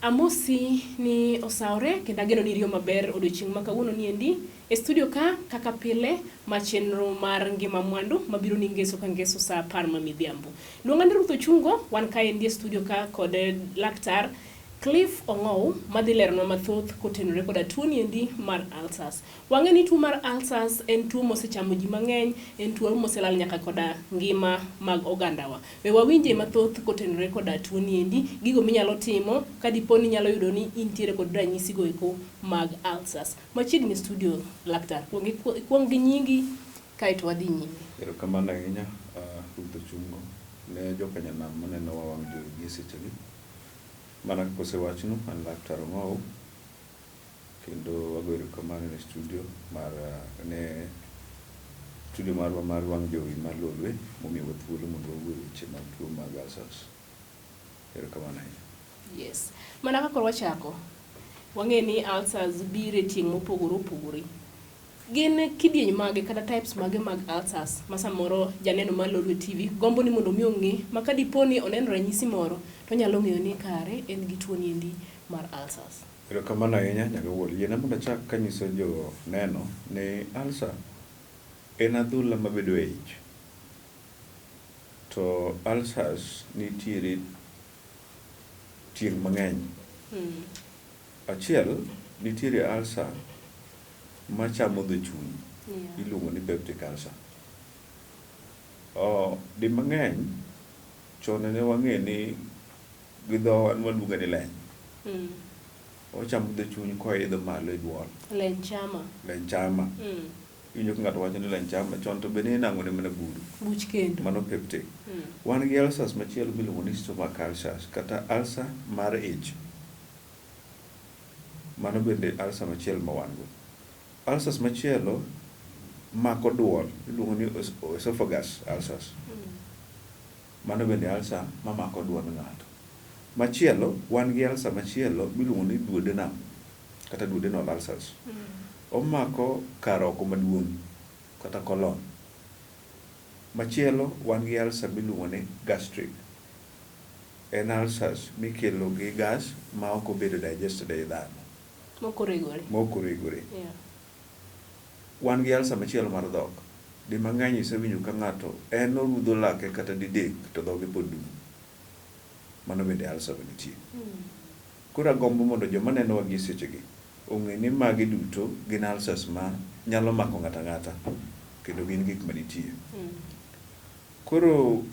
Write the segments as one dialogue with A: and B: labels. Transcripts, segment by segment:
A: Amosi ni osawore kendo ageno ni iriyo maber odiochieng' ma kawuono ni endi e studio ka kaka pile ma chenro mar ngima mwandu mabiro ni ngeso ka ngeso saa 10 ma midhiambo. Luonga ni Ruth Ochungo, wan ka endi e studio ka kod laktar Cliff Ong'ow madhi leronwa mathoth kotenore koda tuo ni endi mar ulcers. Wang'e ni tuo mar ulcers en tuo mosechamo ji mang'eny, en tuo moselal nyaka koda ngima mag ogandawa. We wawinje mathoth kotenore koda tuo ni endi, gigo minyalo timo ka dipo ni inyalo yudo ni intiere kod ranyisi go eko mag ulcers. Machiegni studio laktar, kuong gi nyingi kaeto wadhi nyime.
B: Erokamano ahinya Ruth Ochungo ne jokanyanam manenowa wang' jowi gi e sechegi. Mana kaka osewachnu, an laktar Ong'ow kendo wago erokamano ne studio mar ne studio marwa mar wang' jowi mar Lolwe momiyowa thuolo mondo wawuo e weche mag tuo mag ulcers. Erokamano ahinya.
A: Yes. Mana kaka wachako, wang'e ni ulcers biro e tieng' mopogore opogore. Gin kidieny mage kata types mage mag ulcers ma samoro janeno mar Lolwe TV gombo ni mondo mi ong'e ma ka dipo ni oneno ranyisi moro to onyalo ng'eyo ni kare en gi tuo ni endi mar ulcers.
B: Erokamano ahinya Nyagawuol. Yiena mondo achak kanyiso jo neno ni ulcer en adhola mabedo e ich. To ulcers nitiere tieng' mang'eny. Achiel, nitiere ulcer machamo dho chuny. Iluongo ni peptic ulcer. Di mang'eny chon ne wang'e ni gi dhowa ne waluonge ni leny. Ochamo dho chuny koidho malo e duol.
A: Leny chama.
B: Leny chama. Iwinjo ka ng'ato wacho ni leny chama, chon to be ne inang'o ne mana buru.
A: Buch kendo.
B: Mano peptic. Wan gi ulcers machielo miluongo ni stomach ulcers kata ulcer mar ich. Mano bende ulcer machielo ma wan go. Ulcers machielo mako duol iluongo ni esophagus ulcers. Mano bende ulcer mamako duond ng'ato. Machielo, wan gi ulcer machielo miluongo ni duodenum kata duodenal ulcers. Omako kar oko maduong' kata colon. Machielo, wan gi ulcer miluongo ni gastric. En ulcers mikelo gi gas ma ok obedo digested ei dhano.
A: Mok oregore.
B: Mok oregore. Wan gi ulcer machielo mar dhok. Di mang'eny isewinjo ka ng'ato en orudho lake kata didek to dhoge pod dum. Mano bende ulcer manitie. Koro agombo mondo joma nenowa gi e sechegi ong'e ni magi duto gin ulcers ma nyalo mako ng'ato ang'ata kendo gin gik manitie. Koro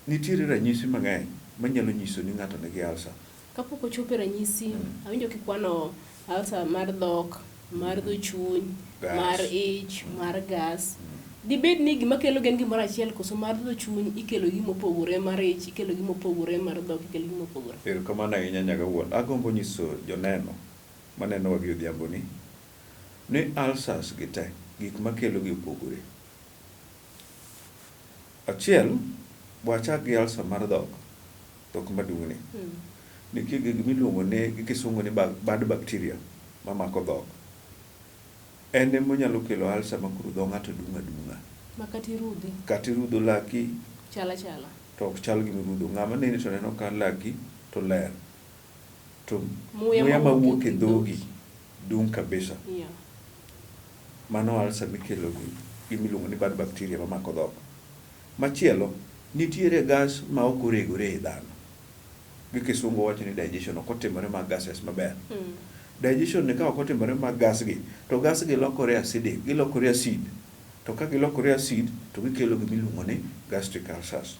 B: nitiere ranyisi mang'eny manyalo nyiso ni ng'ato nigi ulcer.
A: Kapok ochopo e ranyisi, awinjo kikwano ulcer mar dhok, mar dho chuny, mar ich, mar gas. Dibed ni gima kelo en gimoro achiel koso mar dho chuny ikelo gi mopogore, mar ich ikelo gi mopogore, mar dhok ikelo gi mopogore?
B: Erokamano ahinya Nyagawuon. Agombo nyiso joneno manenowa gi odhiambo ni ni ulcers gi te gik makelo gi opogore. Achiel, wachak gi ulcer mar dhok, dhok madung'ni. Nitie gik miluongo ni gi kisungu ni bad bacteria mamako dhok. En emonyalo kelo ulcer ma koro dho ng'ato dung' adung'a.
A: Ma kata irudhi.
B: Kata irudho laki.
A: Chal achala.
B: To ok chal gima irudho. Ng'ama neni to neno ka laki to ler. To muya mawuok e dhogi dung' kabisa. Mano ulcer mikelo gi gima iluongo ni bad bacteria mamako dhok. Machielo, nitiere gas ma ok oregore ei dhano. Gi kisungu wacho ni digestion ok otimore mag gases maber. Digestion ni ka ok otimore mag gas gi, to gas gi lokore acidic, gilokore acid. To ka gilokore acid, to gikelo gima iluongo ni gastric ulcers.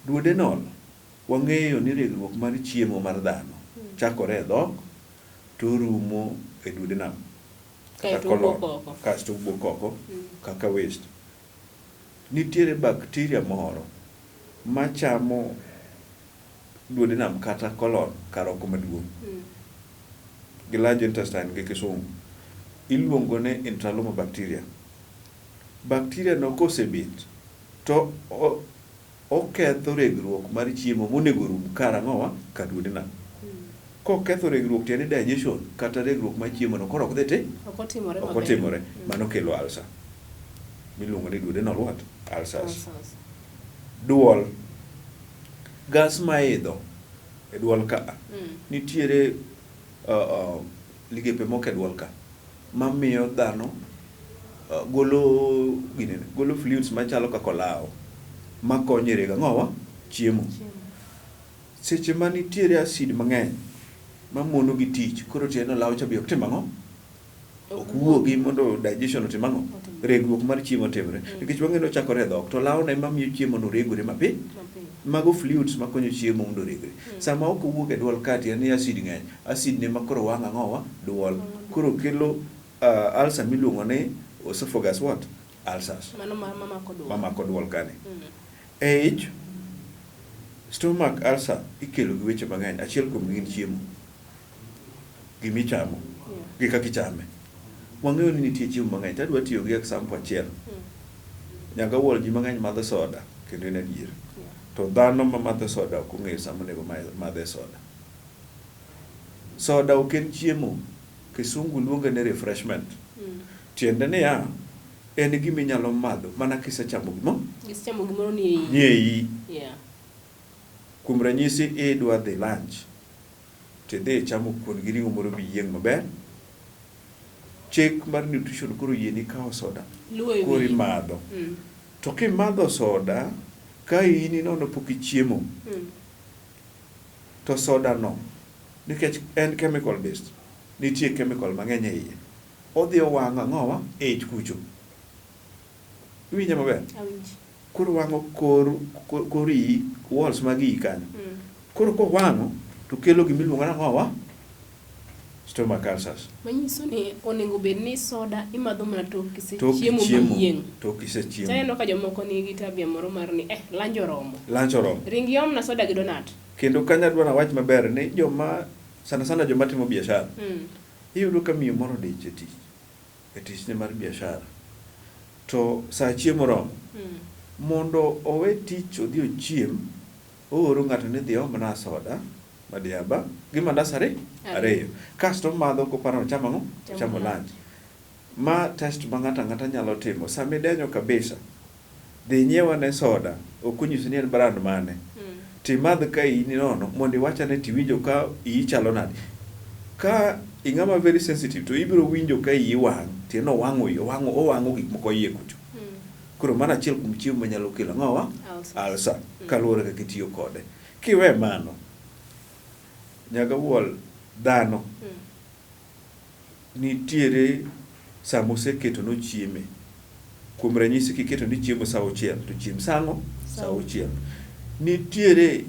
B: Duodenal, wang'eyo ni regruok mar chiemo mar dhano chakore e dhok to orumo e duodenum kata colon, kasto owuok oko kaka waste. Nitiere bacteria moro machamo duodenum kata colon kar oko maduong'. Gi large intestine gi kisungu. Iluongo ni intraluminal bacteria. Bacteria no kosebet to oketho regruok mar chiemo monego orum kar ang'owa kar duodenum. Koketho regruok tiende digestion kata regruok mar chiemo no koro ok dhi ti
A: Ok otimore
B: ok otimore. Mano kelo ulcer miluongo ni duodenal what? Ulcers. Duol. Gas maidho E duol ka nitiere ligepe moko e duol ka mamiyo dhano golo ginene, golo fluids machalo kaka olaw makonyo e rego ang'owa? Chiemo. Seche ma nitiere acid mang'eny mamono gi tich, koro tiende ni olaw cha be ok tim ang'o? Ok wuogi mondo digestion otim ang'o? Regruok mar chiemo otimre. Nikech wang'eyo ni ochakore e dhok, to olawno ema miyo chiemo no regore mapiyo. Mago fluids makonyo chiemo mondo oregre. Sama ok owuok e duol ka tiende ni acid ng'eny, acid ni ema koro wang'o ang'owa? Duol. Koro kelo ulcer miluongo ni esophagus what? Ulcers.
A: Mano mamako duol.
B: Mamako duol kani. E ich, stomach ulcer ikelo gi weche mang'eny. Achiel kuom gi gin chiemo. Gima ichamo gi kaka ichame. Wang'eyo ni nitie chiemo mang'eny. To adwa tiyo gi example achiel. Nyaka wuol ji mang'eny madho soda kendo en adier. To dhano ma madho soda ok ong'eyo sama onego madhe soda. Soda ok en chiemo. Kisungu luonge ni refreshment. Tiende niya, en gima inyalo madho mana kisechamo gimo
A: Kisechamo gimoro ni ei.
B: Ni ei. Kuom ranyisi idwa dhi lunch to idhi ichamo kuon gi ring'o moro biyieng' maber. Chik mar nutrition koro yieni kawo soda koro imadho. To kimadho soda ka in inono pok ichiemo to soda no nikech en chemical based, nitie chemical mang'eny e iye. Odhi owang'o ang'owa e ich kucho. Iwinja maber?
A: Awinji.
B: Koro wang'o kor iyi, walls mag iyi kanyo. Koro kowang'o to kelo gima iluongo ni ang'owa? Stomach ulcers.
A: Manyiso ni onego bed ni soda imadho mana tok kisechiemo miyieng'.
B: Tok kisechiemo.
A: Taneno ka jomoko nigi tabia moro mar ni lunch oromo.
B: Lunch oromo.
A: Ring iomna soda gi donut.
B: Kendo kanyo adwa nawach maber ni joma sana sana joma timo biashara. Iyudo ka miyo moro odich e tich. E tichne mar biashara. To saa chiemo oromo. Mondo owe tich odhi ochiem, ooro ng'ato ni dhi omna soda madiaba gi mandas ariyo. Kasto omadho koparo ni ochamo ang'o? Ochamo lunch. Ma test ma ng'ato ang'ata nyalo timo. Sama idenyo kabisa, dhi inyiew ane soda, ok onyiso ni en brand mane. Timadh ka in nono mondo iwach ane tiwinjo ka iyi chalo nade. Ka ing'ama very sensitive to ibiro winjo ka iyi wang', tiende ni owang'o iyi, owang'o owang'o gik moko iye kucho. Koro mano achiel kuom chiemo manyalo kelo ang'owa? Ulcer. Kaluwore kaka itiyo kode. Kiwe mano, nyaka wuol dhano nitiere sama oseketo nochieme. Kuom ranyisi kiketo ni chiemo saa auchiel to chiem saa ang'o? Saa auchiel. Nitiere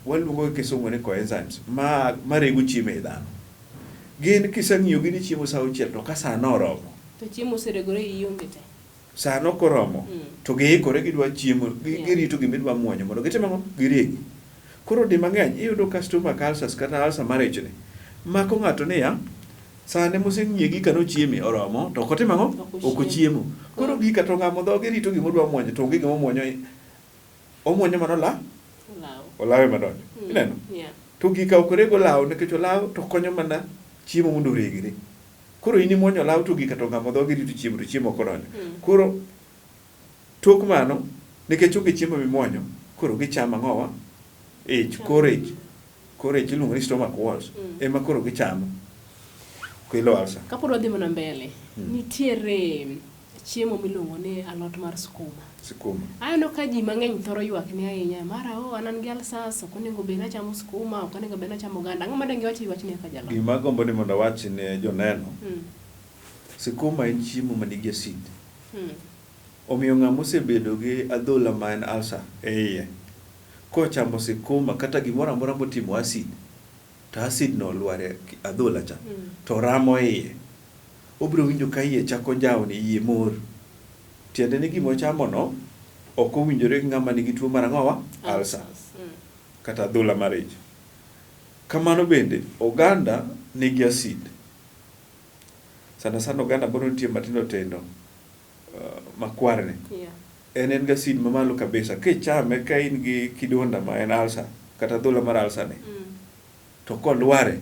B: waluongo gi kisungu ni coenzymes ma marego chiemo e dhano. Gin kiseng'iyo gi ni chiemo saa auchiel to ka saa no oromo.
A: To chiemo oseregore iyi onge te.
B: Saa no koromo to giikore gidwa chiemo, girito gima idwa muonyo mondo gitim ang'o? Giregi. Koro di mang'eny iyudo ka stomach ulcers kata ulcer mar ichni mako ng'ato niya, sane moseng'iye gika nochieme oromo to ok otim ang'o? Ok ochiemo. Koro gika to ong'amo dhoge rito gima odwa muonyo to onge gima omuonyo, omuonyo mana olaw. Olaw ema donjo. Ineno? To gika ok reg olaw nikech olaw to konyo mana chiemo mondo oregre. Koro in imuonyo olaw to gika to ong'amo dhoge rito chiemo to chiemo ok odonjo. Koro tok mano nikech onge chiemo mimuonyo, koro gichamo ang'owa? Ich, kor ich. Kor ich iluongo ni stomach walls. Ema koro gichamo. Kelo ulcer.
A: Kapod wadhi mana mbele, nitiere chiemo miluongo ni alot mar skuma.
B: Skuma.
A: Aneno ka ji mang'eny thoro ywak ni ahinya, mara oh, an an gi ulcers, ok onego bed ni achamo skuma, ok onego bed ni achamo oganda. Ang'o ma dang' iwach e wachni kaka jalony?
B: Gima agombo ni mondo awach ne joneno, sikuma en chiemo manigi acid. Omiyo ng'ama osebedo gi adhola ma en ulcer e iye, kochamo sikuma kata gimoro amora motimo acid, to acid no olwar e adhola cha, to ramo iye. Obiro winjo ka iye chako njawni, iye mor. Tiende ni gima ochamo no ok owinjore gi ng'ama nigi tuo mar ang'owa? Ulcer. Kata adhola mar ich. Kamano bende, oganda nigi acid. Sana sana oganda moro nitie matindo tindo makwarni. En en gi acid mamalo kabisa. Kichame ka in gi kidonda ma en ulcer, kata adhola mar ulcer ni, to kolware,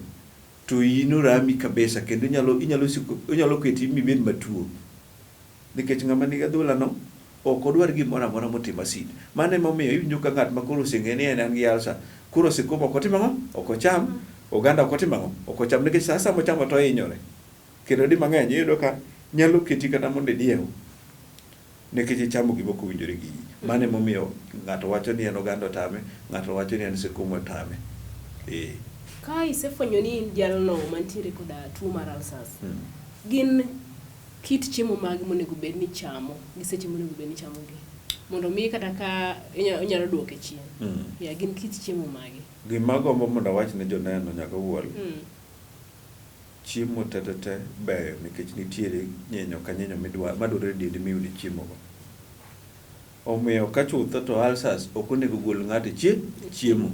B: to iyi norami kabisa kendo inyalo, inyalo siko, onyalo keti mibed matuo. Nikech ng'ama nigi adhola no, ok odwar gimoro amora motimo acid. Mano emomiyo iwinjo ka ng'at ma koro oseng'e ni en an gi ulcer, Koro sikuma ok otim ang'o? Ok ocham. Oganda ok otim ang'o? Ok ocham nikech sa asaya mochamo to ohinyore. Kendo di mang'eny iyudo ka nyalo keti kata mondo idiew nikech ichamo gima ok owinjore gi iyi. Mano emomiyo ng'ato wacho ni en oganda otame, ng'ato wacho ni en sikuma otame. Ee.
A: Ka isefwenyo ni in jalno mantiere koda tuo mar ulcers, gin kit chiemo mage monego bed ni ichamo gi seche monego bed ni ichamogi mondo mi kata ka inyalo duoke chien? Yeah, gin kit chiemo mage?
B: Gima agombo mondo awach ne joneno nyaka wuol, chiemo tetete beyo nikech nitiere nyinyo ka nyinyo midwaro madwarore e dendi miyudo e chiemo go. Omiyo ka chutho to ulcers ok onego gol ng'ato e chiemo.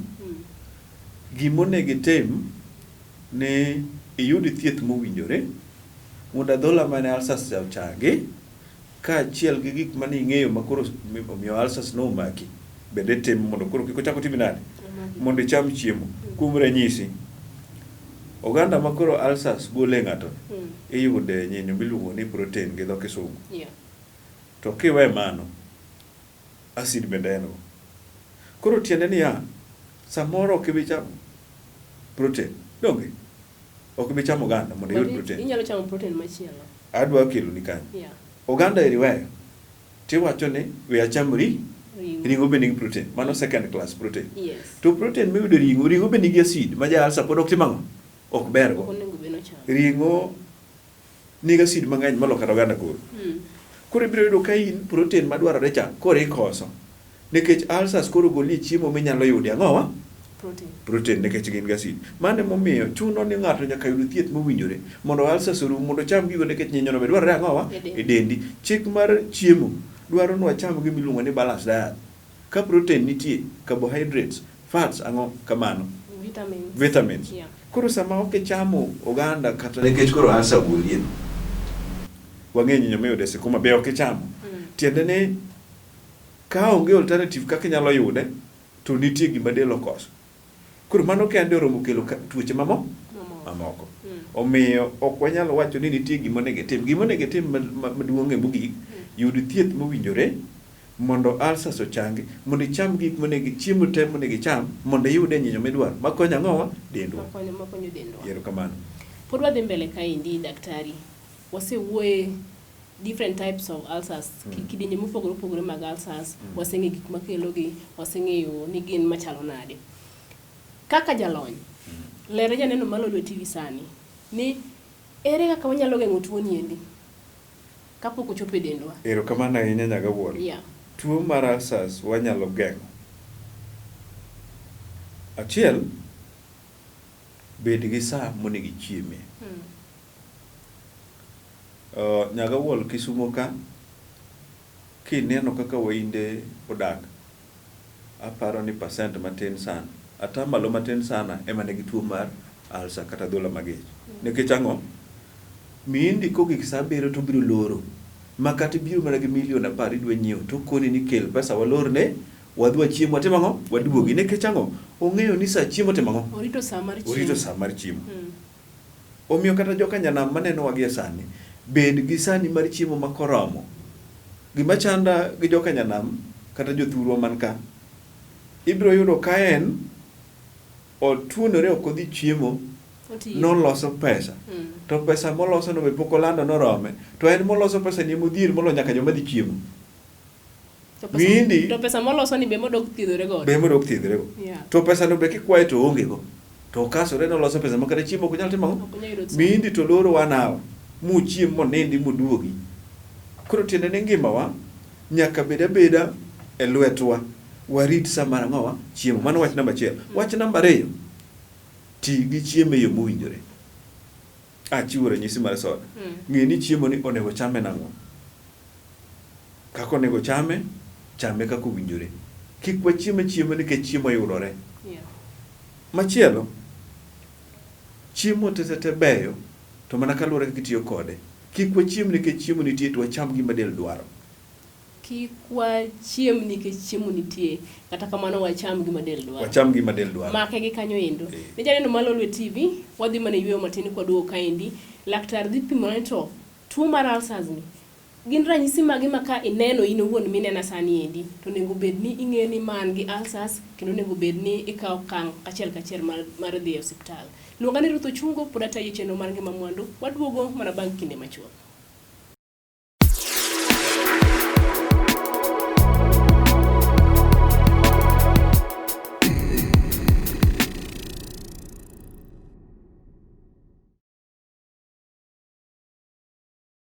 B: Gima onego itim ni iyud thieth mowinjore mondo adhola mane ulcers cha ochangi kaachiel gi gik mane ing'eyo ma koro omiyo ulcers nomaki bende itim mondo koro kik ochak otimi nade? Mondo icham chiemo. Kuom ranyisi, oganda ma koro ulcers golo e ng'ato iyude nyinyo miluongo ni protein gi dho kisungu. To kiwe mano, acid bende en go. Koro tiende niya, samoro ok ibi chamo protein, donge? Ok ibi chamo oganda mondo iyud protein.
A: Inyalo chamo protein machielo.
B: Adwa keloni kanyo. Oganda eri weyo, tiwacho ni we acham ri ring'o be nigi protein. Mano second class protein. To protein miyudo e ring'o, ring'o be nigi acid ma ja ulcer pod ok tim ang'o? Ok ber go. Ring'o nigi acid mang'eny molo kata oganda koro. Koro ibiro yudo ka in protein madwarore cha koro ikoso. Nikech ulcers koro golie chiemo minyalo yude ang'owa?
A: Protein.
B: Protein nikech gin gi acid. Mano emomiyo chuno ni ng'ato nyaka yud thieth mowinjore mondo ulcers orum mondo ocham gigo nikech nyinyono be dwarore ang'owa? E dendi. Chik mar chiemo dwaro ni wacham gima iluongo ni balanced diet. Ka protein nitie, carbohydrates, fats ang'o kamano.
A: Vitamins.
B: Vitamins. Koro sama ok ichamo oganda kata nikech koro ulcer ogolie. Wang'eyo nyinyo miyudo e sikuma be ok ichamo. Tiende ni ka onge alternative kaka inyalo yude to nitie gima del okoso. Koro mano kende oromo kelo tuoche mamoko. Mamoko. Omiyo ok wanyal wacho ni nitie gima onego itim. Gima onego itim maduong' e mogik, yud thieth mowinjore mondo ulcers ochangi, mondo icham gik monego chiemo te monego icham mondo iyude nyinyo midwaro makonyo ang'owa? Dendwa.
A: Makonyo dendwa.
B: Erokamano.
A: Pod wadhi mbele kaendi daktari. Wasewuoye different types of ulcers, kidienje mopogore opogore mag ulcers, waseng'eyo gik makelogi, waseng'eyo ni gin machalo nade. Kaka jalony, ler ne janeno ma Lolwe TV sani ni ere kaka wanyalo geng'o tuo ni endi kapok ochopo e dendwa.
B: Erokamano ahinya Nyagawuol. Tuo mar ulcers wanyalo geng'o. Achiel, bed gi saa monego ichiemie. Nyagawuol Kisumo ka, kineno kaka wainde odak, aparo ni percent matin sana, atamalo matin sana ema nigi tuo mar ulcer kata adhola mager. Nikech ang'o? Mihindi kogik saa abiriyo to obiro loro. Ma kata ibiro mana gi milion 10 idwa nyiewo to okoni ni kel pesa walorne, wadhi wachiem watim ang'o? Waduogi. Nikech ang'o? Ong'eyo ni saa chiemo timo ang'o?
A: Orito saa mar chiemo.
B: Orito saa mar chiemo. Omiyo kata joka nyanam manenowa gie sani, bed gi sani mar chiemo ma koromo. Gima chanda gi joka nyanam kata jothurwa man ka, ibiro yudo ka en otuonore ok odhi chiemo, noloso pesa. To pesa moloso no be pok olando norome. To en moloso pesa ni emodhier moloyo nyaka joma dhi chiemo. Mindi.
A: To pesa moloso ni be modok thiedhore godo.
B: Be modok thiedhore go. To pesa no be kikwaye to oonge go. To okasore noloso pesa ma kata chiemo ok onyal timo ang'o? Mindi to loro one hour. Muchiem monindi muduogi. Koro tiende ni ngimawa nyaka bed abeda e lwetwa. Warit sa mar ang'owa? Chiemo. Mano wach namba achiel. Wach namba ariyo, ti gi chiemo e yo mowinjore. Achiwo ranyisi mar soda. Ng'e ni chiemo ni onego chame nang'o? Kaka onego chame, chame kaka owinjore. Kik wachiem achiema nikech chiemo yudore. Machielo, chiemo tetete beyo to mana kaluwore kaka itiyo kode. Kik wachiem nikech chiemo nitie to wacham gima del dwaro.
A: Kik wachiem nikech chiemo nitie, kata kamano wacham gima del dwaro.
B: Wacham gima del dwaro.
A: Make gi kanyo endo. Ne janeno mar Lolwe TV, wadhi mana e yueyo matin kwaduogo kaendi. Laktar dhi pimona ni to tuo mar ulcers ni. Gin ranyisi mage ma ka ineno in owuon minena sani endi to onego bed ni ing'eyo ni ma an gi ulcers kendo onego bed ni ikawo okang' achiel kachiel mar, mar dhi e osiptal. Luonga ni Ruth Ochungo, pod atayi e chenro mar Ngima Mwandu. Waduogo mana bang' kinde machuok.